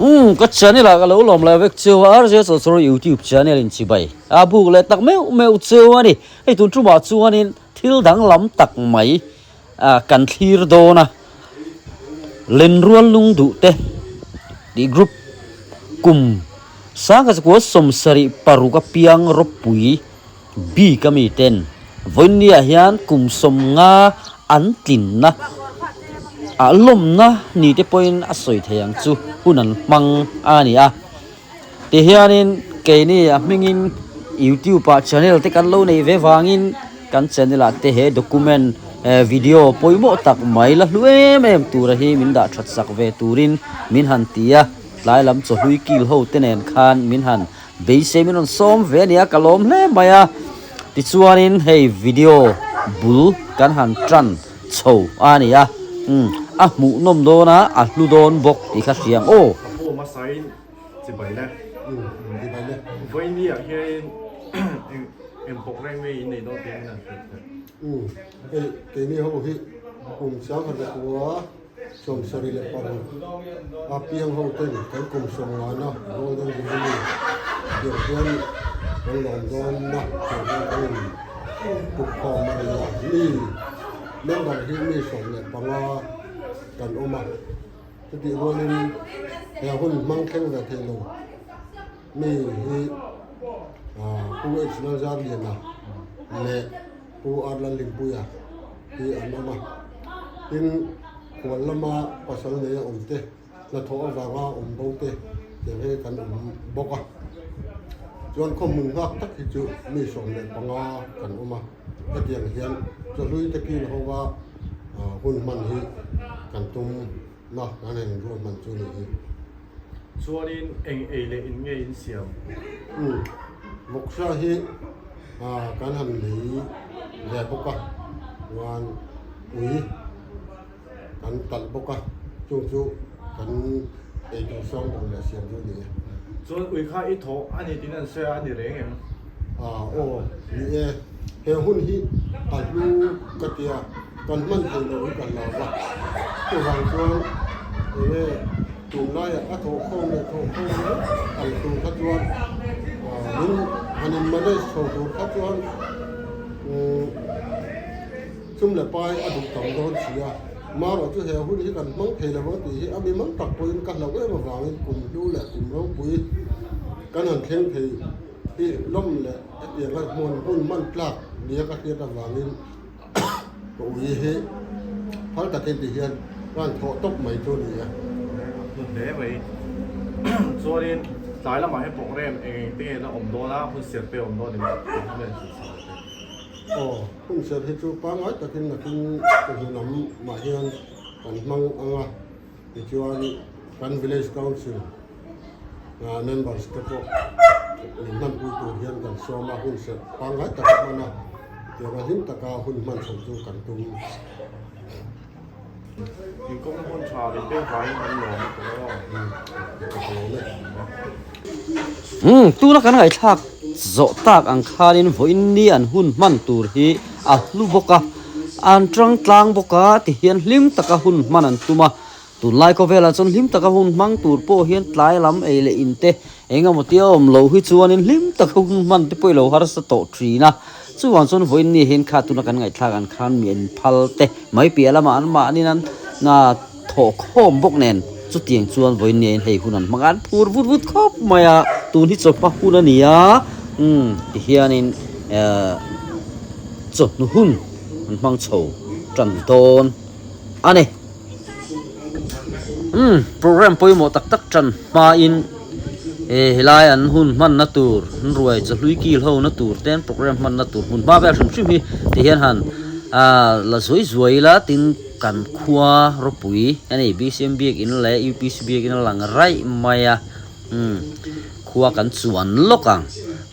Umm ka channel ah ka lo lawm lai vek cheu a RJ Chawlchawr YouTube channel in chibai a buk leh tak meuh meuh cheu a ni. Hei tun tumah chuanin thil danglam tak mai ah kan thlir dawn a, Lenrual Lungduh te tih group kum sangha zakua 76 a piang ropui bik a mi ten vawinia hian kum 50 an tlinna ah lawmna ni te pawhin a sawi thei ang chu hun an hmang a ni a. Tihianin keini a hmingin youtube ah channel te kan lo neih ve vangin kan channel ah te he document video pawimawh tak mai la hlu em em tura hi min dah that sak ve turin min han ti a, tlai lam chawhlui kil ho te nen khan min han Beisei min rawn sawm ve a nia ka lawm hle mai a, tichuanin hei video bul kan han tan chho a ni a, umm a hmuh nawm dawn a, a hlu dawn bawk tih kha hria ang aw. Ka home a sain chibai le. Chibai le. Vawiini ah hian eng eng pawk reng nge in nei dawn tih min han hrilh teh. Umm hei keini ho hi kum 1900. 76 a piang ho ten kan kum 50na Golden Jubilee tiang hian kan lawm dawnna tiang hian kan in tuk khawm a ni a, mi member hi mi 15 kan awm a, chutih rualin he hun hmang thleng ve thei lo mi hi Pu H Lalzarliana leh Pu R Lalhlimpuia hi an awm a, tin khual lama pasal neia awm te, hnathawh avanga awm bo te tiang hi kan awm bawk a. Chuan khawhmun nghak tak hi chu mi 15 kan awm a, hetiang hian chawhlui te kil hova hun hman hi kan tum na kan eng ruahman chu ni hi. Chuanin eng ei leh in nge in siam? Umm, vawksa hi kan han lei ve bawk a, chuan ui kan talh bawk a, chung chu kan ei tur sawng bawk leh siam chu a ni e. Chuan ui kha i thawh a ni tiin an sawi a, a ni reng em? Aw, ni e. He hun hi a hlu ka tia, kan hman thei loh hi ka hlau va. Chuvang chuan enge tunlaiah a thawhkhawm leh thawhkhawm leh ang tur kha chuan min han in manage chho tur kha chuan sum leh pai a duh tam dawn si a. Marawh chu he hun hi kan hmang thei lo vang tih hi a mi mang tak pawhin ka hlauh em avangin kum hlu leh kum ropui kan han thleng thei. Hi lawm leh hetianga hmun hun hman tlak nia ka hriat avangin ka ui hi phal takin ti hian ka han thawh tawp mai chu a ni e. Hmun hle mai. Chuanin tlai lamah hian program eng eng te nge la awm dawn a, hun ser te awm dawn em tih hi nen hrilh chho teh. Aw, hun ser hi chu pangngai takin nakin ka hmu lam mah hian kan hmang ang a, tichuan kan village council Members te pawh min hmanpui tur hian kan sawm a, hun serh pangngai taka hman a, tianga hlim taka hun hman chho chu kan tum. Inkawmna hmun tha leh peng vangin kan lawm a tawh aw. Ka lawm e. Umm, tuna kan ngaihthlak zawh tak ang khanin vawiin ni an hun hman tur hi a hlu bawk a, an tang tlang bawk a, tihian hlim taka hun hman an tum a. Tunlai khawvelah chuan hlim taka hun hmang tur pawh hian tlai lam ei leh in te eng emaw tia awm loh hi chuanin hlim taka hun hman te pawh i lo harsa tawh thin a. Chuvang chuan vawiin ni hian kha tuna kan ngaihthlak ang khan mi an phal te mai piah lamah an mahnin an thawh khawm bawk nen chutiang chuan vawiin ni hian hei hun an hmang a, an phur vut vut khawp mai a, tun hi chawhma hun a ni a, umm tihianin chawhnu hun an hmang chho tan dawn a ni. Umm program pawimawh tak tak tan hmain eh helai an hun hmanna tur an ruai chawhlui kil ho na tur te an program hmanna tur hmun hma vel hrim hrim hi ti hian han ah la zuai zuai ila tin kan khua ropui a ni B_C_M biakin leh U_P_C biakin a lang raih mai a umm khua kan chuan lawk ang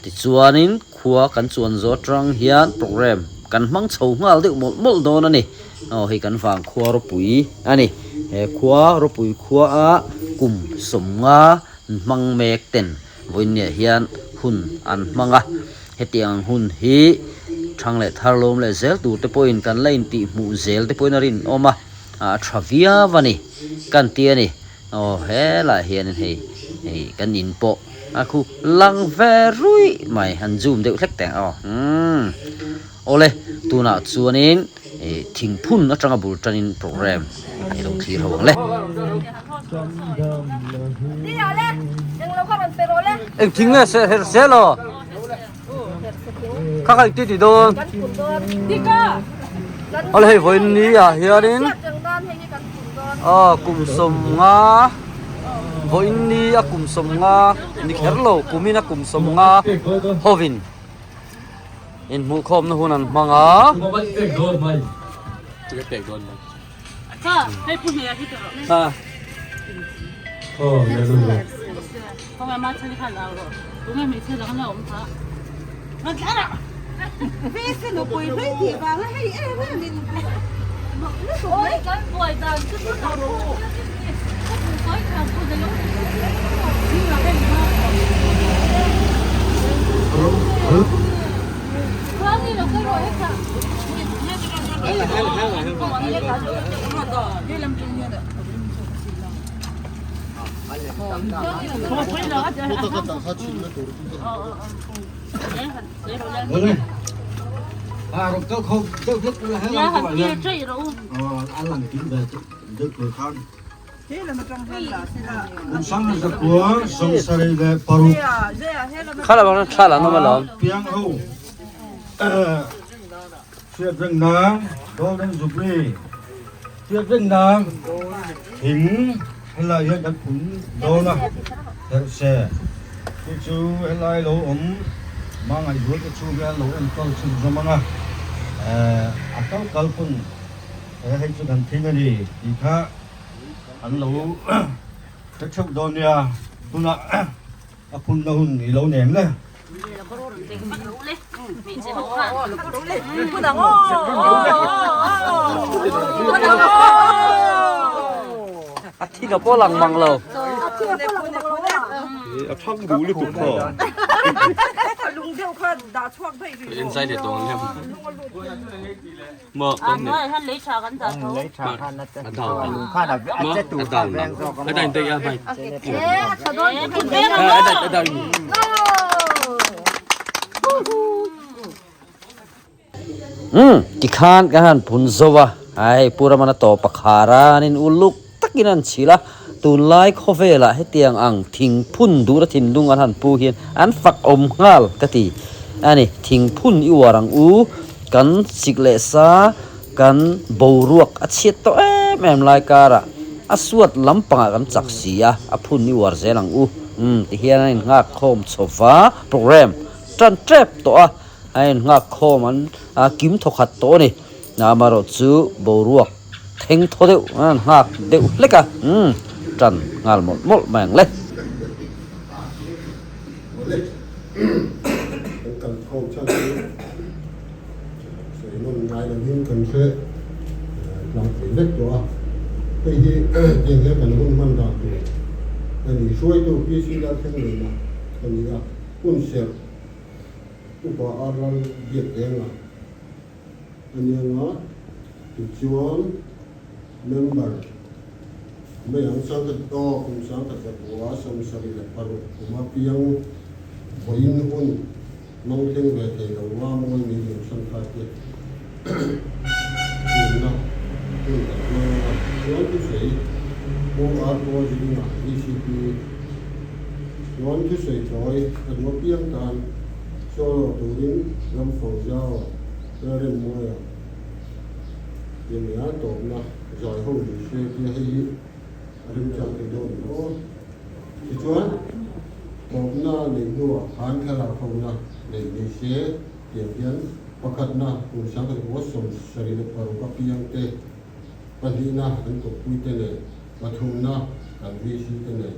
tichuanin khua kan chuan zawh atang hian program kan hmang chho nghal deuh mawlh mawlh dawn a ni. Aw hei kan vang khua ropui a ni. He khua ropui khua a kum 50 hmang mek ten vawiinniah hian hun an hmang a. Hetiang ang hun hi thang leh thar lawm leh zel tur te pawhin kan la intih hmuh zel te pawhin a rinawm a, a tha viau a ni kan ti a ni. Aw helaiah hianin hei hei kan in pawh a khu lang ve ruih mai han zoom deuh hlek teh ang aw umm awle tunah chuanin ih thingphun atanga bul tanin program i lo thlir ho ang le. Eng thing nge se her sel aw kha kha engti ti dawn awle hei vawiin ni ah hianin. Aw kum sawmnga vawiin ni a kum sawmnga ni kher lo kumin a kum sawmnga hovin inhmuhkhawmna hun an hmang a. Thing helai hian kan phun dawn a herhse chu chu helai lo awm hmangaih zual te chhung hian lo enkawl chhun zawm ang a eh a kal kal pawn he hei chu kan thing a ni tih kha an lo hre theuh dawn nia tunah a phunna hun i lo nen le. A thing a pawh lang mang lo. A thang duh lutuk kha. Umm tikhan ka han phun zo a, hei Pu Ramana tawp a khar a, an in uluk takin an chhilh a, tunlai khawvelah hetiang ang thingphun duhna thinlung an han pu hian an fak awm nghal ka ti a ni. Thingphun i uar ang u, kan sik leh sa, kan boruak a chhiat tawh em em lai karah a suat lampangah kan chak si a, a phun i uar zel ang u. Umm tihian an innghak khawm chho va, program tan tep tawh a, a innghak khawm an kim thawkhat tawh a ni. Amaherawhchu boruak. Thleng thaw deuh an nghak deuh hlek a, umm tan nghal mawlh mawlh mai ang le. Awle, kan kal khawm chhan chu sawi nawm ngai lo in kan hre tlangpui vek tawh a, hei hi tiang hian kan hun hman dan tur a ni. Hruaitu PC Lalthlengluina a ni a, hun serh upa ar ral biak eng a. A nianga tichuan member mai ang sangkhat aw kum sangkhat zakua sawmsarih leh paruk kuma piang vawiin hun mangthleng ve thei lo va mawi min liamsan ta te tunna hun kan hmang anga chuan thusawi Pu R Paul Zinga VCP chuan thusawi tawi a duh apiang tan Solo turin ram fo zau Lalremmuaia ti nia tawpna zai ho ni se tia hei hi a remchang thei dawn ni aw. Tichuan tawpna neih hnuah khan thlalak hona neih ni se tiang hian pakhatna kum 10 76 apiang te, pahnihna an kawppui te leh pathumna kan VC te leh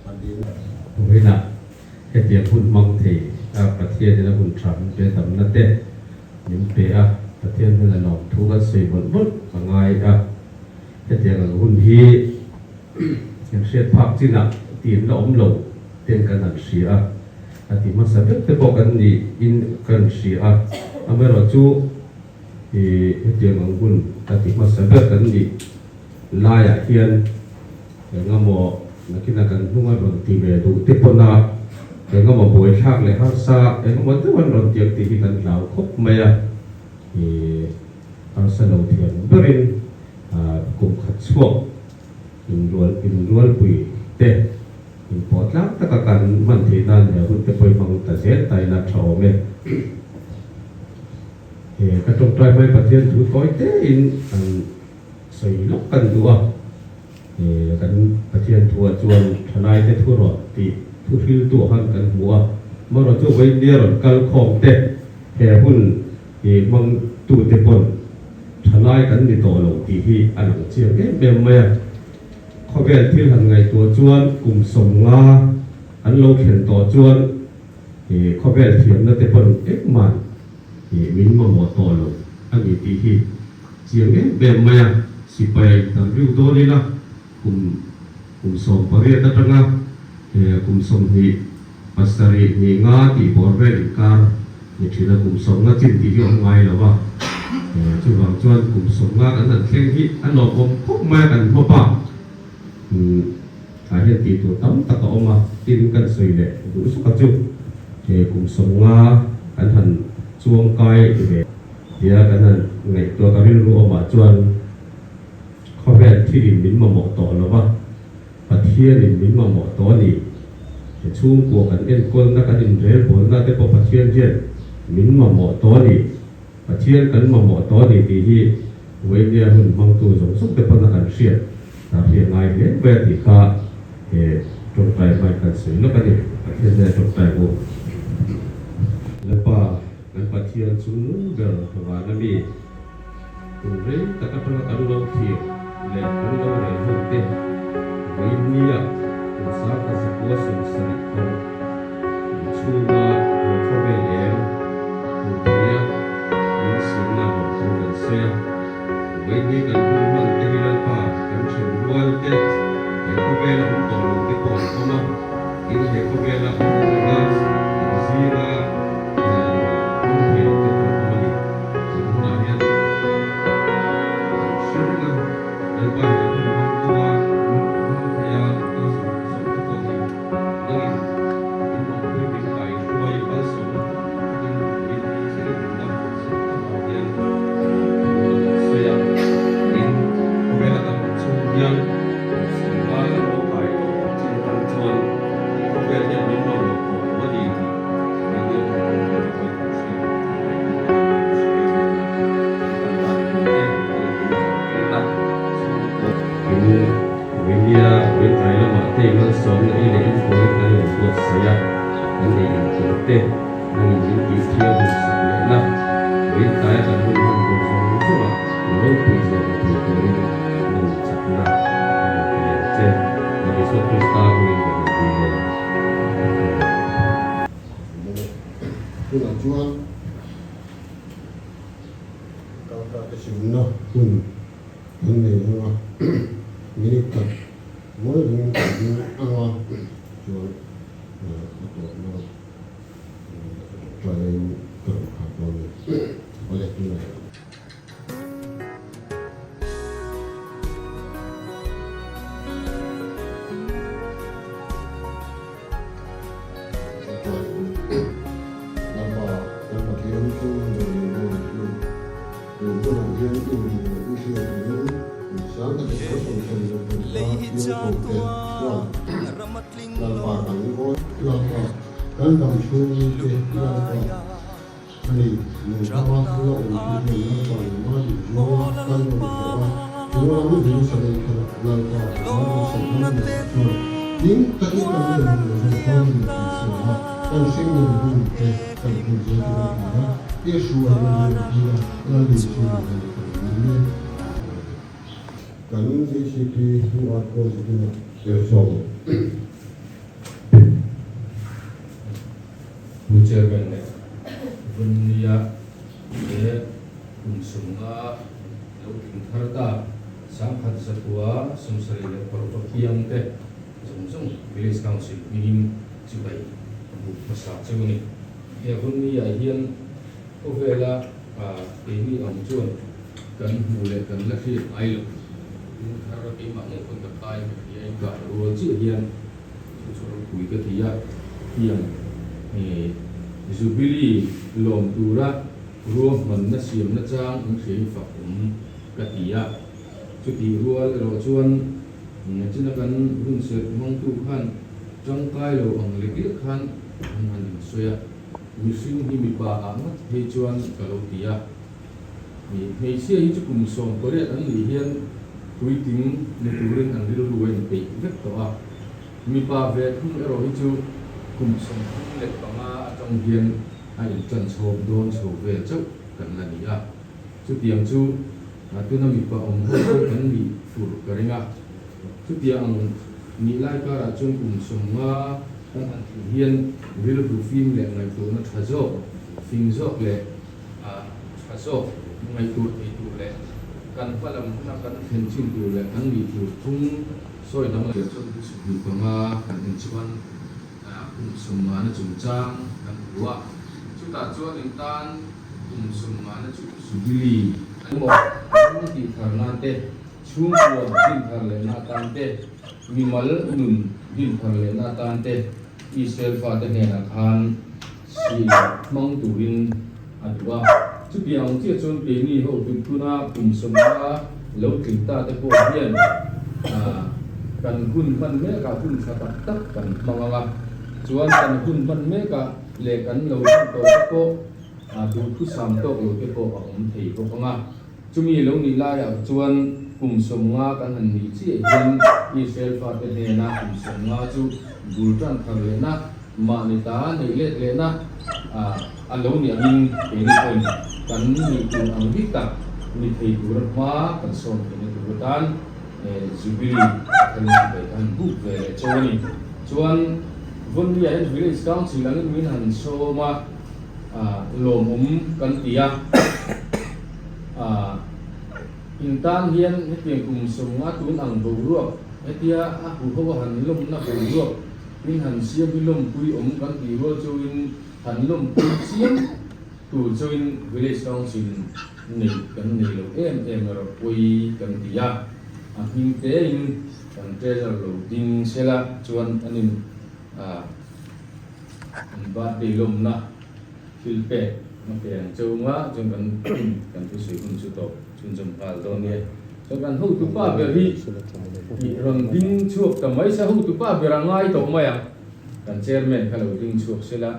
palina. Vawiinah Hetiang hun hmang thei a Pathianin a hun tha min pe damna te min pe a, Pathian hnena lawmthu kan sawi mawlh mawlh ka ngai a. Hetiang ang hun hi kan hriat phak chinah tim la awm lo ten kan han hria a, a ti hmasa vek te pawh kan nih in kan hria a, amaherawhchu hetiang ang hun a ti hmasa ber kan nih laiah hian. Engemaw nakina kan hnung a rawn ti ve duh te pawn a, engemaw buaithlak leh harsa engemaw deuh an rawn tiang tih hi kan hlau khawp mai a, ih harsa lo thiam berin kum khat chhuak inrual inrualpui te inpawh tlang taka kan hman theih nan he hun te pawh i hmang ta zel ta ila tha awm e. He ka tawngtai hmai Pathian thu tawi tein an Sawi lawk kan duh a, kan Pathian thuah chuan thalaite thu rawh tih thu hriltuah khan kan hmu a, amaherawh chu vawiinnia rawn kal khawm te, he hun hi hmangtute pawn thalai kan ni tawh lo tih hi a lang chiang em em mai a. Khawvel thil han ngaihtuah chuan kum 50 an lo thlen tawh chuan khawvel thiamna te pawn engmah min mamawh tawh lo a ni tih hi Chiang em em mai a, sipai a interview dawn ila kum kum 18 atanga kum 27 hnih nga tih bawr vel inkar ni thin a, kum 50 chin tih hi awm ngai lo a, chuvang chuan kum 50 kan han thleng hi a lawmawm khawp mai a kan hmawp a, tah hian tih tur tam tak a awm a, tin kan sawi leh duh zuk a chu kum 50 kan han chuang kai ve. Tia kan han ngaihtuah ka rilru awmah chuan khawvel thilin min mamawh tawh lo va, Pathianin min mamawh tawh a ni. He chhungkua kan enkawlna kan inrelbawlna te pawh Pathian hian min mamawh tawh a ni. Pathian kan mamawh tawh a ni tih hi Wainia hun hmangtu zawng zawng te pawn a kan hriat ta hriat ngai hle mai a tih kha he tawngtai hmain kan sawi lawk a ni. Pathian hian a tawngtai bu. Lapa. Kan Pathian chu nung ber vana mi kum rei tak atanga kan lo thlir leh kan lo rel ho te vawiin nia kum 1976 chhunga he khawvel eng hmuh theia min siamna hlawh thu kan sawi a. Vawiin ni kan hun hman te hi Lalpa kan then rual te he khawvela awm tawh lo te pawh an awm a, tin he khawvela awm renga kan zinga awm thei lo te pawh an awm a ni. Tun hunah hian kan hre reng a, Lalpa he hun hmangtua hmang theia kan kal zawng zawng te pawh hi nangin min awmpui min kaihruai malsawmna tam takin vawiin ni thlengin min dam pui zel avang hian thutna kan sawi a, tin khawvela kan awm chhung hian kum 50 kan lo kai tawh chin atang chuan khawvel hian min mamawh tawh lo a ni tih vawiin hun hmang tur te pawhin kan hriat ngai hle a, kan hre hnenah kan kal dan tur te nangin min zirtir a, chhungkaw. Tin, vawinia vawiin tlai lamah te malsawmna ei leh in turin kan inbuatsaih a, kan ei in tur te nangin min tih thianghlim sak leh la, vawiin tlaia kan hun hman tur zawng zawngah i ropui zia hmu thei turin nang chakna ka rawn ti leh ang che. Lal Isua Krista hmingin ka rawn dil e. Amen. Tunah chuan Kalkate simna hun kan nei ang a, minute khat ngawi rengin kan ding ang a, chuan a tawpna tawngtaiin ka rawn khar dawn a ni. Awle tunah. Lalpa kan Pathian chu ber leh mawi chu tun hunah hian i hmuh leh i hriat angin kum sang takin kan sawi sawi leh pawh kha piang tho te chuan Lalpa kan Lalpa kan dam chhungin te Lalpa a ni nungdama la awm chu hian Lalpa nangmah duh zawnga kan rawn thawh a, chunglam Jerusalem thar Lalpa nangmah sawi lam leh chuan hlim takin kan rawn hmuh leh zawk dawn a ni tih hria a, kan hringnun hun te kan hmun zel tur a ti a, i hruai na min rawn dil a, Lal Isua min rawn kan dil e. Kan VCP QR code zinga tel zawk. Pu Chairman leh Vunnia he kum 50 lo tling thar ta 1976 piang te zawng zawng Village Council hmingin chibai buk hmasa cheu a ni. He Vunnia hian khawvela keini ang chuan kan hmuh leh kan la hriat ngai lo. Lung thar keimah ngei pawn ka kai ka hria in kai rual chiah hian chu chu ropui ka ti a, tiang Jubilee lawm tura ruahmanna siamna chang an hria in fak awm ka ti a. Chutih rual erawh chuan china kan hun serh hmangtu khan tangkai lo ang lek lek khan an han insawi a, mihring hi mipa ah ngat phei chuan ka lo ti a. Hmeichhia hi chu kum 18 an nih hian puitling ni turin an rilru a inpeih vek tawh a, mipa ve thung erawh hi chu kum 35 atang hian a intan chhawp dawn chho vel chauh kan la ni a. Chutiang chu tuna mipa awm ho pawh kan nih fur ka ring a, chutiang ang nih lai karah chuan kum 50 kan han tih hian rilru fim leh ngaihtuahna tha zawk, fing zawk leh A tha zawk ngaihtuah thei tur leh kan hma lam huna kan thlen chin tur leh kan nih tur thung sawi dang leh chuan bu 25 kan en chuan kum 50na chungchang kan hmu a, chutah chuan in tan kum 50na chu Jubilee emaw ram tih thar nan te, chhungkua din thar lehna atan te, mimal nun din thar lehna atan te Israel fate hnenah khan Si hmang turin a duh a. Chutiang ang chiah chuan keini ho tuntuna kum 50 lo tling ta te pawh hian kan hun hman mekah hun tha tak tak kan hmang ang a. Chuan kan hun hman mekah leh kan lo hman tawh te pawh duhthusam tawk lo te pawh a awm thei bawk ang a. Chumi lo nih laiah chuan kum 50 kan han nih chiah hian Israel fate hnena kum 50 chu bul tan thar lehna, mahni ta neih let lehna a lo nih angin keini pawhin kan nih tur ang bik tak ni thei tura hma kan sawn theihna tur atan Jubilee tharin chibai kan han buk ve leh chauh a ni. Chuan Vawnluiah hian Village Council angin min han sawm a, lawmawm kan ti a. In tan hian hetiang kum 50 tun ang boruak hetia a huho a han lawmna boruak in han siam hi lawmpui awm kan tih rual chuin han lawmpui chiam tur chuin Village Council nei kan nei lo em em erawh pawi kan ti a, a hming tein kan treasurer lo ding sela chuan an in an birthday lawmna Thil pek a pe ang cheu nga chuan kan kan thusawi hun chu tawp chhunzawm nghal dawn nia. Chuan kan hotupa ber hi ih rawn ding chhuak ta mai se hotupa ber a ngai tawh mai ang. Kan chairman kha lo ding chhuak sela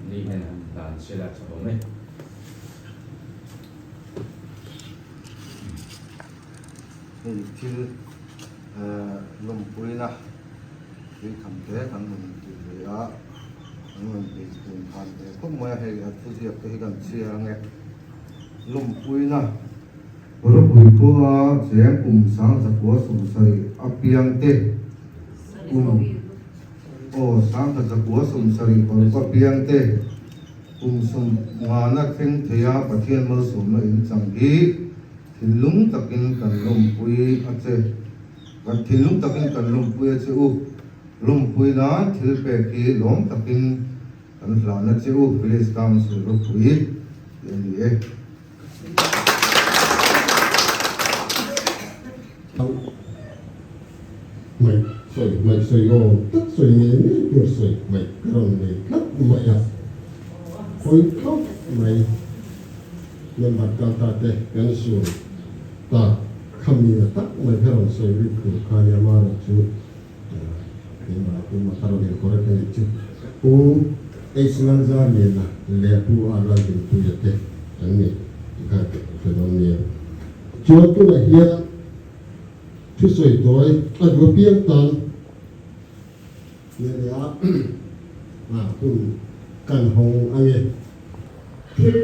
ni hian han hlan sela tha awm e. Hei thil lawmpuina tui tham te kan rawn ti ve a, kan rawn ti tum khan ve khawp mai a, hei a thuziak te hi kan chhiar ange. Lawmpuina Rawpui khua cheng kum 1970 a piang te kum aw 1976 a piang te kum 50na thleng thei a Pathian malsawmna in chang hi Thinlung takin kan lawmpui a che. Kan thinlung takin kan lawmpui a che u. Lawmpui nan thil pek hi lawm takin kan hlan a che u, Village Council ropui tih a ni e. Hmaih sawi hmaih sawi aw tak sawi ngei ngei tur sawi hmaih ka rawn nei tlat mai a, pawi khawp mai. Member kal ta te kan sun tak khamina tak mai kha rawn sawi rik tur kha nia marawh chu keimah tumah ka rawn incorrect a nih chu. Pu H Lalzarliana leh Pu R Laldinpuia te an ni tih kha ka hre dawn nia. Chuan tunah hian thusawi tawi a duh apiang tan nia nia hun kan hawng ange. Thil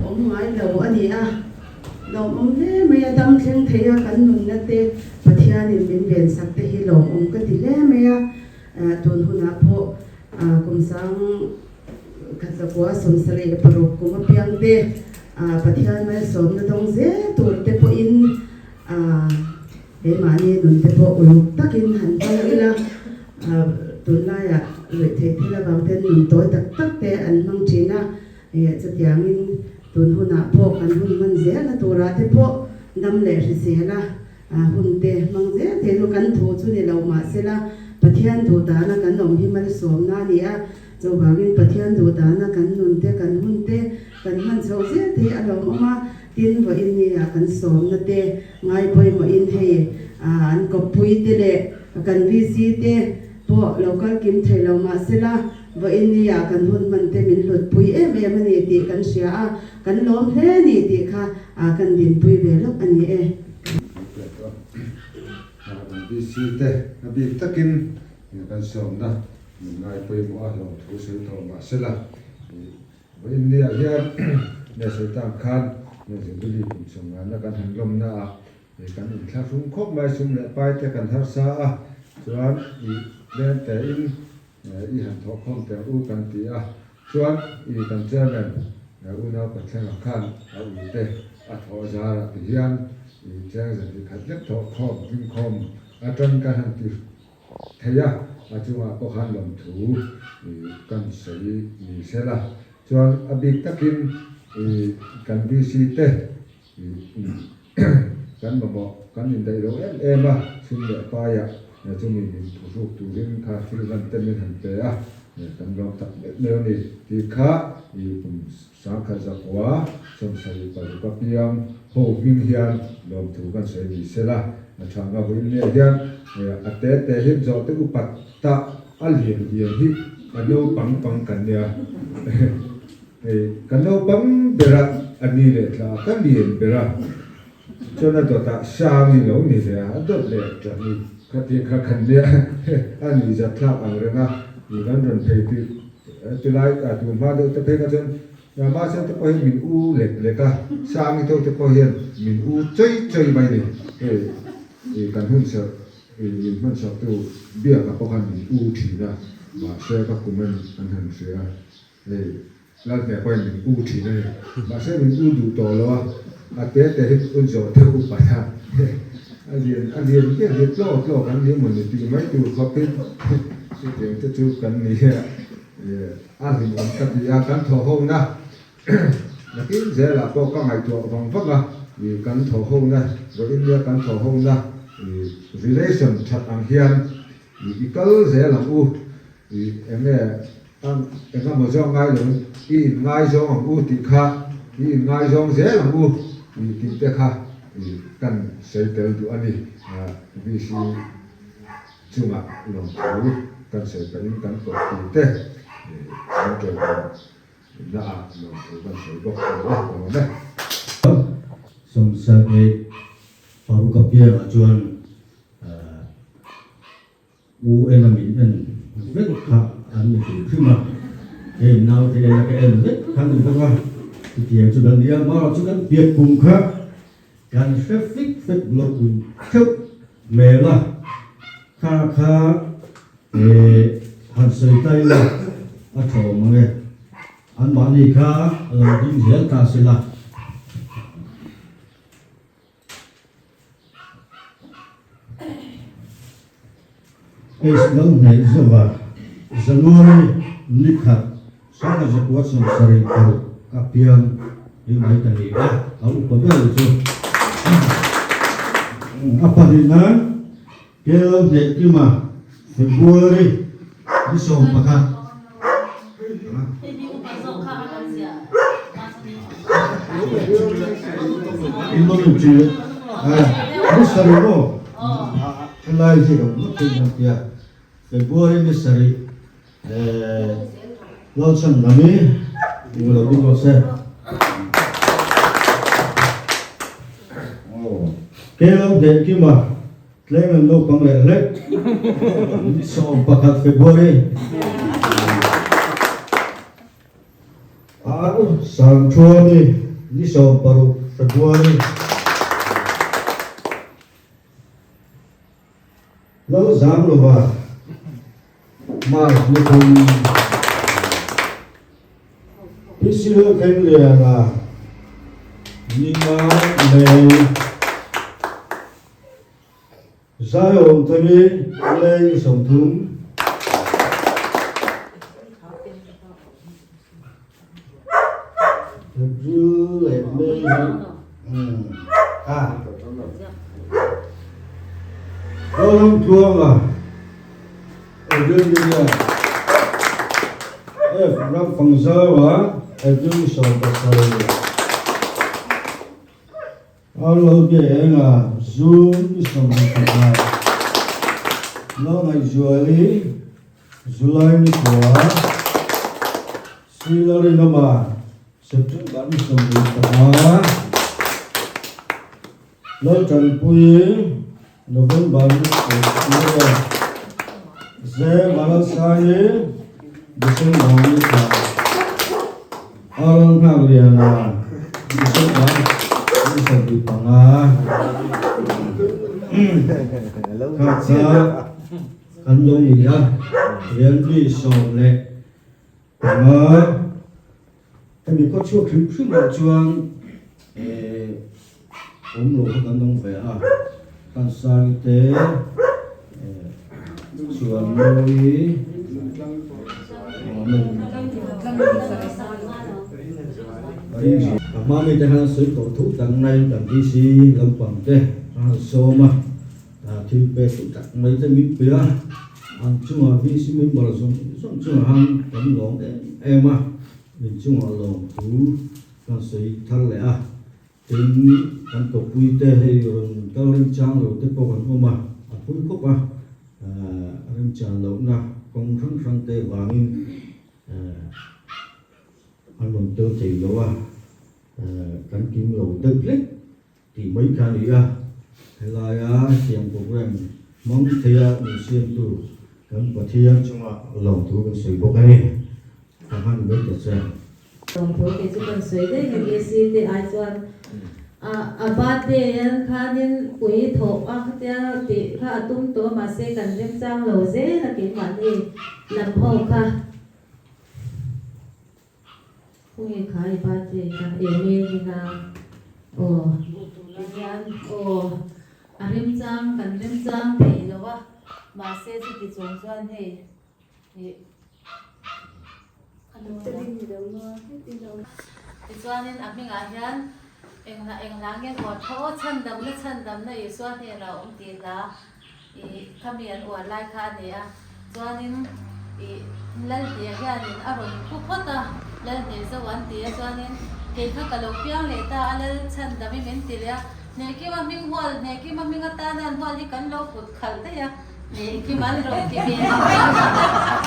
awm ngai lo a ni a, lawmawm hle mai a, dam thleng thei a kan nunna te Pathianin min vensak te hi lawmawm ka ti hle mai a, tun hunah pawh kum 1976 kum apiang te Pathian malsawmna dawng zel tur te pawhin keimahni nun te pawh uluk takin han hmang ila. Tunlaiah ruihtheih thil avang ten nun tawi tak tak te an hmang thin a, chutiangin tun hunah pawh kan hun hman zelna turah te pawh dam leh hrisel a. Hun te hmang zel thei chu kan thu chu ni lo mahsela Pathian duh dana kan awm hi malsawmna a ni a, chuvangin Pathian duh dana kan nun te kan hun te kan hman chhoh zel thei a lawmawm a, tin vawiin nia kan sawmna te ngai pawimawhin hei an kawppui te leh kan VC te pawh lo kal kim thei lo mahsela vawiin nia kan hun hman te min hlutpui em em a ni tih kan hria a, kan lawm hle a ni tih kha kan dinpui ve lawk a ni e. VC te a bik takin kan sawmna min ngai pawimawh a hlawm thu sawi tawh mah sela vawiin niah hian nge sawi tan khan nge Jubilee kum sawmnganna kan han lawmna ah kan inthlahrung khawp mai sum leh pai te kan harsa a chuan i tlem tein i han thawhkhawm teh u kan ti a chuan i kan chairman unau Pathlenga khan a ui te a thawh zarah ti hian i cheng zahnih khat lek thawhkhawm tlingkhawm atang kan han ti thei a a chungah pawh khan lawmthu i kan sawi ni sela chuan a bik takin i kan VC te Kan mamawh kan indaih lo em em a, chhun leh paiah chumi min phuhruk turin kha thil hlan te min han pe a, kan lawm tak meuh meuh a ni tih kha i kum sangkhat zakua 76 a piang ho hming hian lawmthu kan sawi ni sela, a thanga vawiin leh hian a te te hi zawh te upat ta a lian lian hi a naupang pang kan nia. Hei ka naupang bera a ni leh thla a, ka lian bera chuan a dawtah sang i lo ni ve a, a dawt leh tla ni khatiang kha khan nia a ni zat thlak ang reng a, i kan rawn phei ti tilai a tun hma deuh te phei kha chuan mahse te pawh hian min u lek lek a, sang i deuh te pawh hian min u chawi chawi mai ni, hei i kan hun serh i min hman sak tu biaka pawh khan min u thin a, mahse ka kum en an han hria. Hei, Lalhne pawhin min u thin a ni. Mahse min u duh tawh lo a, a te te hi un zawh theuh upa ta. A lian a lian ber hi tlaw tlaw kan ni emaw ni tih mai tur khawpin chutiang te chu kan ni a, a hlimawm ka ti a, kan thaw ho na nakin zelah pawh ka ngaihtuah vang vang a, kan thaw ho na vawiin nia kan thaw ho na relation that ang hian i kal zel ang u. I eng nge ang eng emaw zawng ngai lo in i in ngaizawng ang u tih kha i in ngaizawng zel ang u i tih te kha i kan sawi tel duh a ni. VC chungah lawmthu kan sawi pahin kan kawhpui te an tawlhawm na ah lawmthu kan sawi bawk a ni e, ka lawm e. Sawmsarih paruk apiangah chuan U ena min en vek kha an ni hrim hrim a, hei naute ena ka en vek kha ni bawk a, chutiang chu kan ni a, amaherawh chu kan pian kum kha kan hre fik fek lo pui theuh hmel a, kha kha han sawi ta ila a tha awm ang e, anmahni kha a lo ding zel ta sela. H lo hnaih zova January ni khat sanga zakua 76 ka piang hi mai ka ni a, a upa ber chu a pahnih nan ke lo hnaih kima February ni 11. Ni sarih maw helai hi ka hmu thin a tia February ni sarih Lalchhan Rami hmu lo bik rawh se. Kelo Hnehkima Tlem an naupang leh hlek 11 February a Sangthuami ni 16 February lo zam lova March ni 3 PC Lalthengliana ni nga May Zaiawm thami lei 30. April leh May hi a. Rintluanga, April ni riat. F Ramfangzaua, April ni 17. R Lalbiaenga, June ni 25. Lalngaihzuali, July ni kua. C Lalrinawma, September ni 25. Laltanpui, November ni 20. J Malalsangi, December ni thla. Aral Nghakliana, December ni 75. Kha kha kan lo ni a, rian mi 15. Hemi khaw chhuak hrim hrim ah chuan eh awm lo kha kan awm ve a, Tlansangi te eh Chuanmawi Ka hma mite khan sawi tawh thu tak naiin kan DC lampang te a han sawm a, thil pek thu tak mai te min pe a. An chungah VC member zawng zawng chungah han kan lawm em em a, min chungah lawm thu kan sawi thar leh a, tin kan kawppui te hei rawn kal remchang lo te pawh kan awm a, a pui khawp a, remchan lohna kawng hrang hrang te vangin an rawn tel thei lo a, kan kim lo deuh hlek. Tih mai kha a ni a, helaia hetiang program hmang theia min siamtu kan Pathian chunga lawmthu kan sawi bawk a ni. Ka han mai ta che. Lawmthu kei chu kan sawi daih a VC te ai chuan a a birthday an khanin ui thawh a khatia tih kha a tum tawh a mahse kan remchang lo zel a keimahni lam ho kha. Khawnge kha i birthday kha e Mary na aw tihian aw a remchang kan remchang thei lo a mahse chuti chung chuan hei ih tichuanin a hmingah hian engla engla nge uar kha aw chhandamna chhandamna Isua hnenah a awm tih hla Ih khami an uar lai kha a ni a, chuanin ih Lalhne hianin a rawn pu phawt a, Lalhne zo an ti a, chuanin kei kha ka lo piang leh ta a, Lalchhandam i min ti leh a, Hnehkima hming hual, Hnehkima hming atana an hual hi kan lo kut khalh daih a, Hnehkima an rawn ti ve leh a,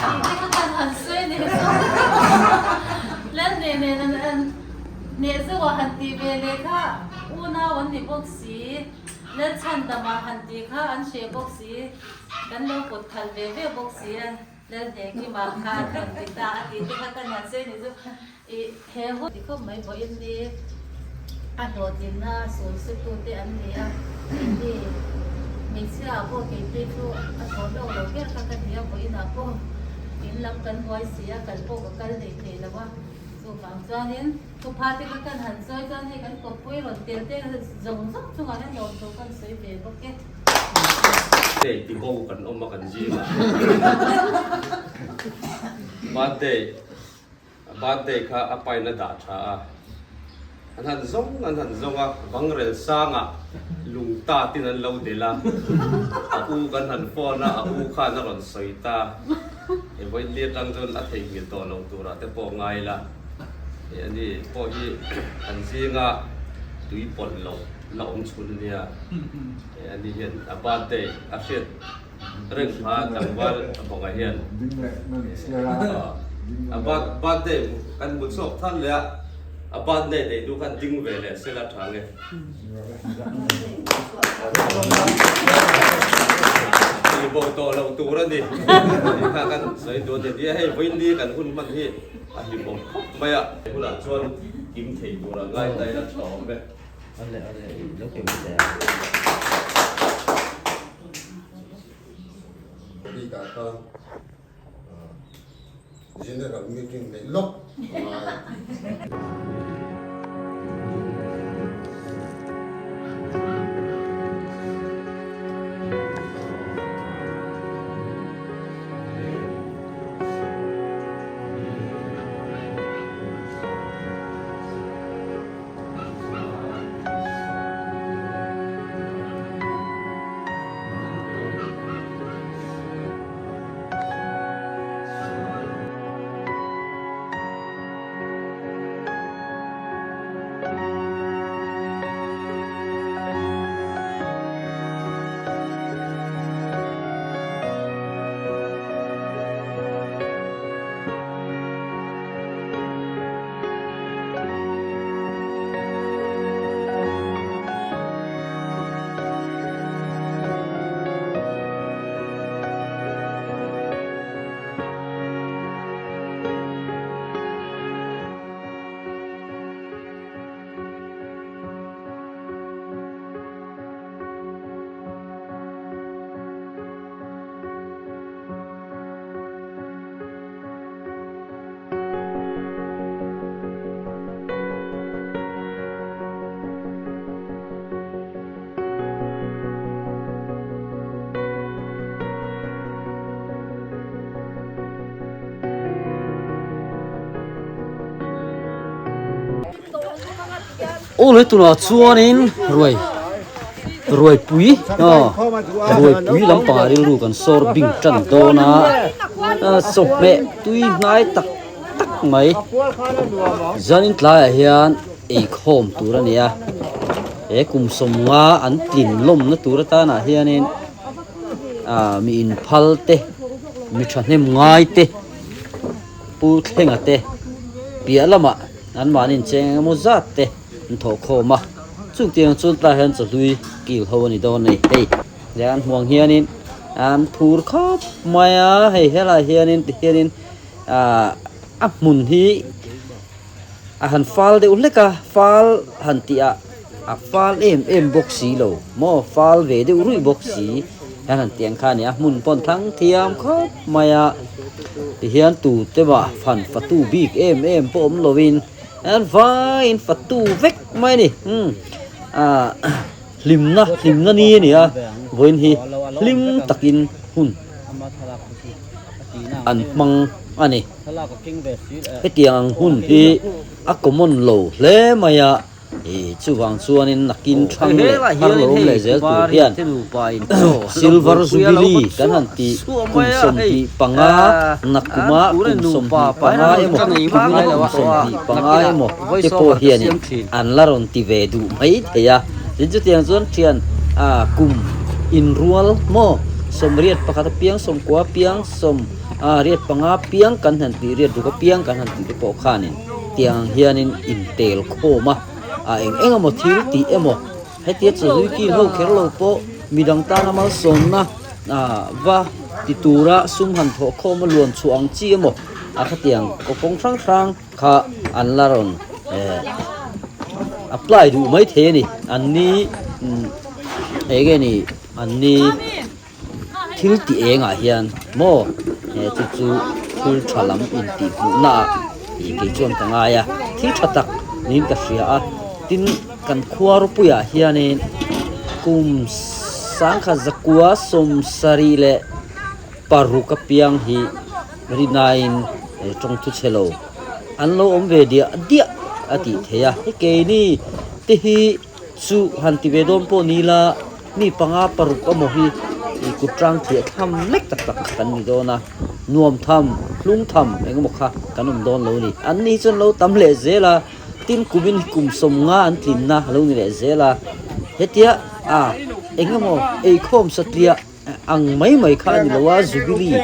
tih te kha kan han sawi leh zawk a, Lalhne nen an Hnehzo a han tih ve leh kha unau an ni bawk si. Lalchhandama han tih kha an hre bawk si, kan lo kut khalh ve ve bawk si a, Lalhnekima kha an rawn ti ta a tih te kha kan han sawi ni chu ih he hun ti khawp mai vawiin ni a hlawhtlinna sul sutute an ni a, keini hmeichhia ah pawh kei phei chu a thaw hlawk lo ber kha ka ni a, vawiinah pawh in lam kan buai si a, kal pawh ka kal hlei thei lo a, chuvang chuanin. Thupha te kha kan han sawi chuan hei kan kawppui rawn tel te zawng zawng chungah hian lawm tur kan sawi ve bawk e. Hei ti bo kan awm a kan zing a birthday birthday kha a pain a dah tha a an han zawng an han zawng a bangrel sangah lung ta tin an lo del a a u kan han phone a a u khan a rawn sawi ta e vawiin atang chuan a theihnghilh tawh lo turah te pawh ngai la. Hei a ni pawh hi kan zinga tui pawlh loh la awm chhun a nia. Hei a ni hian a birthday a hriat reng kha tlangval a bawngah hian a birthday kan hmu chhuak thar leh a, a birthday nei tu khan ding ve leh sela tha nge. Tih bo tawh loh tur a ni. Tih kha kan sawi duh a ni. Nia hei vawiin ni kan hun hman hi. A hlimawm khawp mai a. He hunah chuan kim thei tura ngai ta ila tha awm e. Ale ale i lo kem teh a. Bikah khan General meeting neih lawk a ngai. Aw le tunah chuanin ruai ruai pui aw ruai pui lampangah rilru kan sawr bing tan dawn a chawhmeh tui hnai tak tak mai zanin tlaiah hian eikhawm tur a ni a he kum sawmnga an tlin lawmna tur atanah hianin ah mi inphal te mi thahnem ngai te pu thlenga te piah lamah an mahni incheng eng emaw zat te an thawh khawm a chung tiang chuan tlaiah hian chawhlui kil ho a ni dawn a ni hei leh an hmuh ang hianin an phur khawp mai a hei helaiah hianin tihianin ah a hmun hi a han fal deuh hlek a fal han tih ah a fal em em bawk si lo maw fal ve deuh ruih bawk si hian han tih ang kha a ni a hmun pawh an thlang thiam khawp mai a tihian tute mah han fatu bik em em pawh awm lovin an vaiin fatu vek mai a ni umm ah hlimna hlimna ni a ni a vawiin hi hlim takin hun an hmang a ni. Hetiang ang hun hi a common lo hle mai a, ih chuvang chuanin nakin thang leh thar lo awm leh zel tur hian Silver Jubilee kan han tih kum 25 nakuma kum 25 emaw kumina kum 25 emaw te pawh hianin an la rawn ti ve duh mai thei a, tin chutiang chuan thian kum inrual maw 81 apiang 90 apiang sawm A riat panga piang kan han tih riat ruk apiang kan han tih te pawh khanin tiang ang hianin intel khawm a, a eng eng emaw thil tih emaw hetia chawhlui kil ho kher lo pawh midang tana malsawmna va ti tura sum han thawh khawm a luan chhuah ang chi emaw a khatiang kawng hrang hrang kha an la rawn apply duh maithei a ni an ni eng nge ni an ni. Thil tih engah hian maw he chu chu thil tha lam intih hmuhna ah ih kei chuan ka ngai a, thil tha tak niin ka hria a, tin kan khua ropuiah hianin kum sangkhat zakua 76 apiang hi rinain tawng thu chhe lo an lo awm ve diah diah a tih theih a, hei keini te hi chu han ti ve dawn pawh ni ila. Mi panga paruk emaw hi ih kut tang thliah tham lek tak tak kan ni dawn a, nuam tham, hlung tham eng emaw kha kan awm dawn lo a ni. An ni chuan lo tam leh zel a, tin kumin kum 50 an tlinna a lo ni leh zel a, hetia a eng emaw eikhawm satliah ang mai mai kha a ni lo a, Jubilee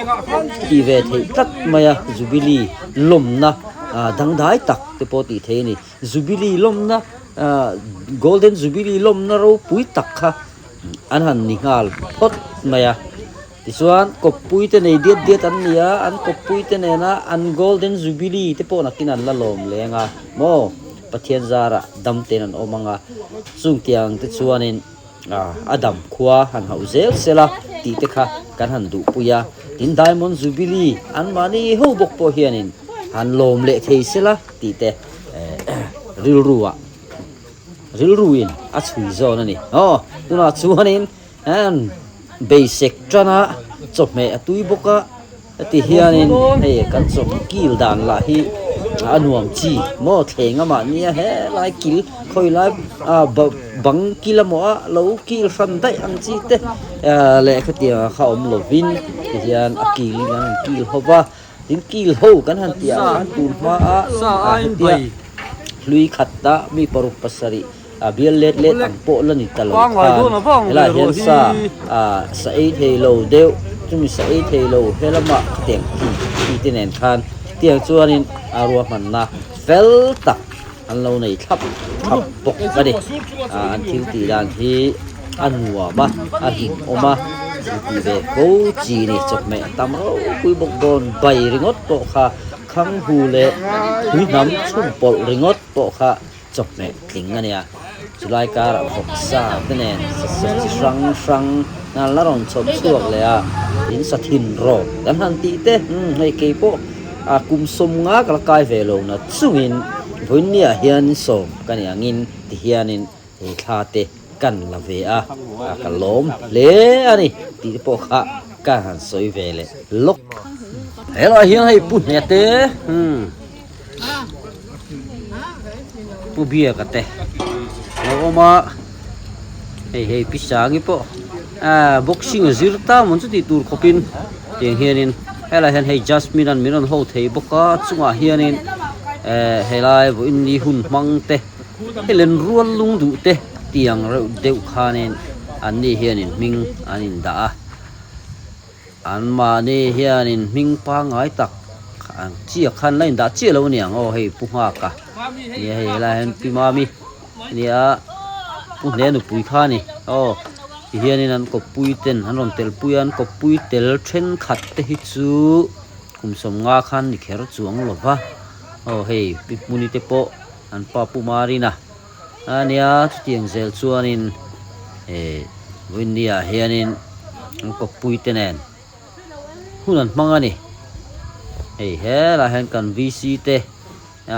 tih ve theih tlat mai a, Jubilee lawmna dangdai tak te pawh tih theih a ni. Jubilee lawmna Golden Jubilee lawmna ropui tak kha an han ni nghal phawt mai a, tichuan kawppui te nei diat diat an ni a, an kawppui te nena an Golden Jubilee te pawh nakin an la lawm leng a maw, Pathian zarah dam ten an awm ang a, chung tiang te chuanin a dam khua han hauh zel sela tih te kha kan han duhpui a, tin Diamond Jubilee anmahni ho bawk pawh hianin han lawm leh thei sela tih te. Rilru ah rilru in a chhui zawn a ni aw tunah chuanin beisek tana chawhmeh a tui bawk a heti hianin hei kan chawhmeh kil dan lah hi a nuam chi maw thleng amah nia helai kil khawi lai ah bang kil emaw a lo kil hran daih ang chi te leh khatiang kha awm lovin tihian a kil in an kil ho va. Tin kil ho kan han tih ah khan tun hma a hetia hlui khat a mi paruk pasarih a bial let let ang pawh la ni ta lo khan helaiah hian sa ah sa ei thei lo deuh chumi sa ei thei lo helamah khatiang khi ti te nen khan tiang chuanin a ruahmanna fel tak an lo nei thlap thlap bawk a ni ah an thil tih dan hi a nuam a a hlimawm a thil tih ve fo chi a ni chawhmeh a tam ropui bawk dawn bai ringawt pawh kha khang hu leh tui hnam chhum pawlh ringawt pawh kha chawhmeh tling a nia chulai karah vawksa te nen sa chi hrang hrang an la rawn chhawp chhuak leh a in sa thin rawh kan han tih te umm hei keipawh a kum 50 ka la kai ve lo na chungin vawinia hian sawm ka ni angin ti hianin he thla te kan la ve a, a ka lawm hle a ni tih te pawh kha ka han sawi ve leh lawk. Helaiah hian hei pu hne te umm. Pu Biaka te lo awm a hei hei pi Sangi pawh ah boxing a zir ta mawn chu tih tur khawpin tiang hianin helaiah hian hei Jasmine an min rawn ho thei bawk a chungah hianin eh helai vawiin ni hun hmang te hei len rual lung duh te tiang reuh deuh khanin an ni hianin hming an indah a. Anmahni hianin hming pangngai tak ang chiah khan la indah chiah lo aniang aw hei Pu Nghaka nia hei helaiah hian Pi Mami ania Pu Hne nupui kha a ni aw tihianin an kawppui ten an rawn tel pui a an kawppui tel thenkhat te hi chu kum sawmnga khan ni kher chuang lo va aw hei Pi Hmuni te pawh an pa Pu Marina ania chutiang zel chuanin eh vawinia hianin an kawppui te nen hun an hmang a ni hei helaiah hian kan VC te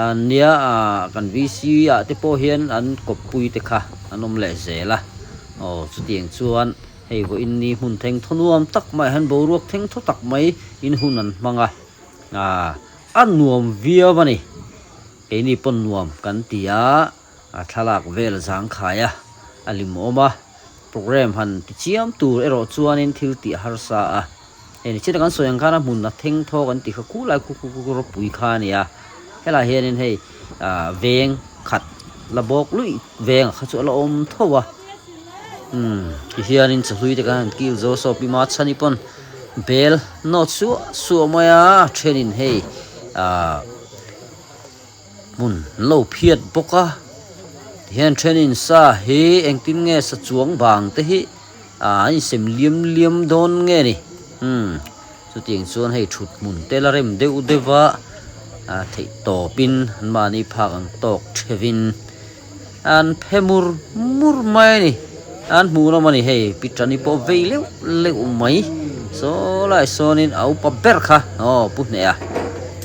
ania ah kan VC ah te pawh hian an kawppui te kha an awm leh zel a aw chutiang chuan hei vawiin ni hmun theng thaw nuam tak maiah hian boruak theng thaw tak mai in hun an hmang a ah a nuam viau a ni. Keini pawn nuam kan ti a, a thlalak vel zangkhai a, a limawm a, programme han ti chiam tur erawh chuanin thil tih a harsa a. Hei ni chiah kan sawi ang khan a hmun a theng thaw kan tih kha khu lai khu khu khu ropui kha a ni a, helaiah hianin hei ah veng khat la bawk luih veng kha chu a la awm tho a, umm tihianin chahlui te kan han kil zo saw pi ma chhani pawn bel nawt suah suah mai a, a thenin hei ah. Hmun an lo phiat bawk a tihian thenin sa hi engtin nge sa chuang bang te hi ah an insem liam liam dawn nge ni umm chutiang chuan hei thut hmun te la rem deuh deuh a ah theih tawpin an mahni phak ang tawk theuhin an phe mur mur mai a ni an hmuh rawm a ni hei pi tani pawh vei leuh leuh mai saw lai sawnin a upa ber kha aw pu hneha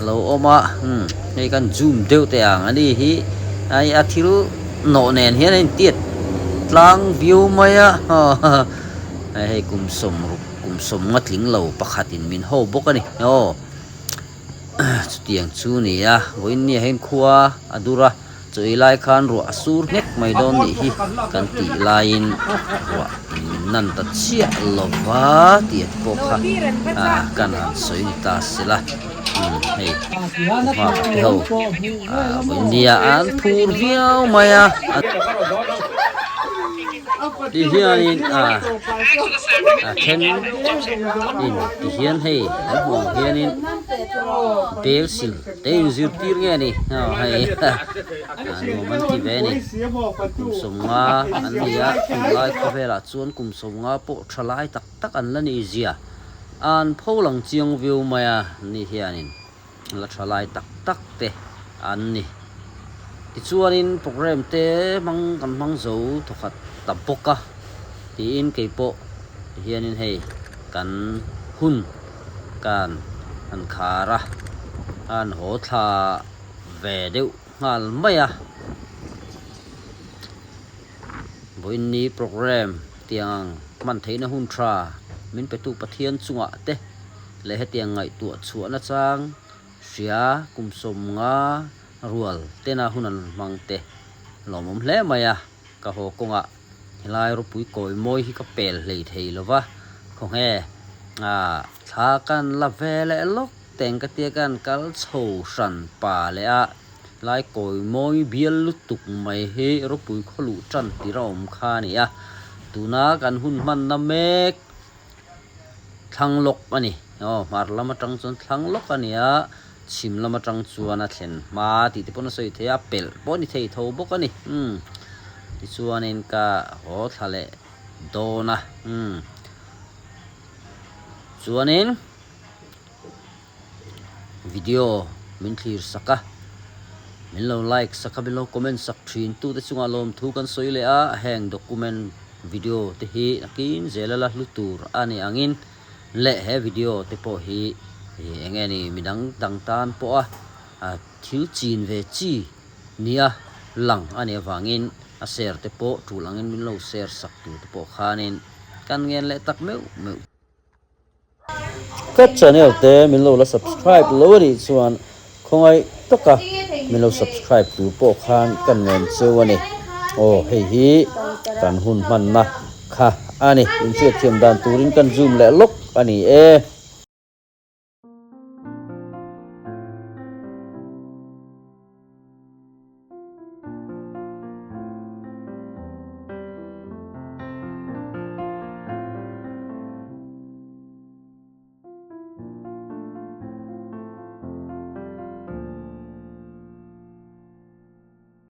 lo awm a umm hei kan zoom deuh teh ang ani hi ai a thil nawh nen hian a intiat tlang viau mai a hei kum sawmruk kum sawmnga tling lo pakhatin min ho bawk a ni aw. Chutiang chu ni a, vawiin nia hian khua a dur a, chawi lai khan ruah a sur nghek mai dawn nih hi kan tih laiin ruah min nan ta chiah lo va tih a ti pawh kha kan han sawi ni ta se la, umm hei nghak te ho vawiin nia an phur viau mai a. Ti hianin a a then in ti hian hei an hmuh ang hianin bel sil te in zirtir nge ni aw hei a nuam an ti ve a ni kum sawmnga an ni a tunlai khawvelah chuan kum sawmnga pawh tha lai tak tak an la ni zia an pho lang chiang viau mai a ni hianin. La tha lai tak tak te an ni. Tichuanin programme te hmang kan hmang zo thawkhat ta bawk a tiin keipawh hianin hei kan hun kan han khar a, an haw thla ve deuh nghal mai a. Vawiinni programme tiang ang hman theihna hun tha min petu Pathian chungah te leh hetiang ngaihtuah chhuah nachang hria kum sawmnga rual tena hun an hmang te lawmawm hle mai a, ka haw kawngah helai ropui kawi mawi hi ka pel hlei thei lo va, khawnge thla kan la ve leh lawk teng ka tia kan kal chho hran pa leh a, lai kawi mawi bial lutuk mai hi ropui khawluh tan tir a awm kha a ni a, tuna kan hun hmanna mek. Thlang lawk a ni. Aw, hmar lam atang chuan thlang lawk a ni a, chhim lam atang chuan a thlen hma tih te pawn a sawi thei a, pelh pawh a ni thei tho bawk a ni. Umm, tichuanin ka haw thla leh dawn a, umm, chuanin video min thlir sak a, min lo like sak a, min lo comment sak thin tute chungah lawmthu kan sawi leh a, heng document. Video te hi nakin zela la hlu tur a ni angin leh he video te pawh hi eng nge ni midang dang tan pawha thil chin ve chi nia lang a nih avangin a share te pawh tul angin min lo share sak tur te pawh khanin kan ngen leh tak meuh meuh. Ka channel te min lo la subscribe lo a nih chuan khawngaih taka min lo subscribe tur pawh khan ka ngen cheu a ni. Aw hei hi kan hun hmanna kha a ni. Inhriatthiam dan turin kan zoom leh lawk a ni e.